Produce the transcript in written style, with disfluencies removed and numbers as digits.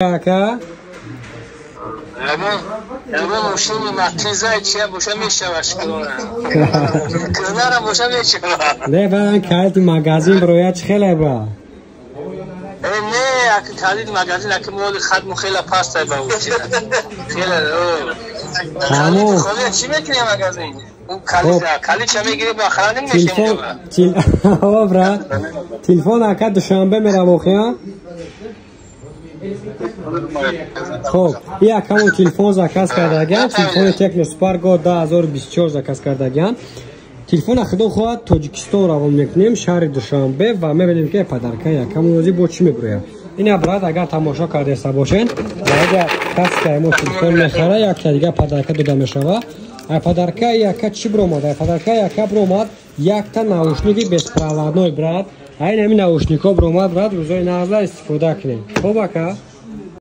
Ака. Ягон мошини матизай чия боша, мешава, школона. Кӯнарам боша, мешава. Не, баъдан калити магазин бирояд, чӣ хеле ба? Э, не, аки калити магазин, аки моли хатму хела пастай ба хела. Тамом. Чӣ мекунем магазин? Калитша мегири, ба храним мешем. Брат, телефон ака Душанбе мерав охия. Хоб, и акамон телефон заказ кардагиан, телефони Tecno Spark Go 2024 заказ кардагиан. Телефона, худо хоҳад, Тоҷикистон равон мекунем, шаҳри Душанбе, ва мебинем, ки подарка якамон розӣ бо чӣ мебирояд. Ина, брат, агар тамошо кардаеста бошед, агар касе мо телефон мехара, якта дига подарка дода мешава. Ай подарка яка чӣ биромад? Ай подарка яка биромад якта наушники беспроводной, брат. Айн ҳамин наушникҳо биромад, брат, рӯзои нағза истифода кунем. Хоб, ака.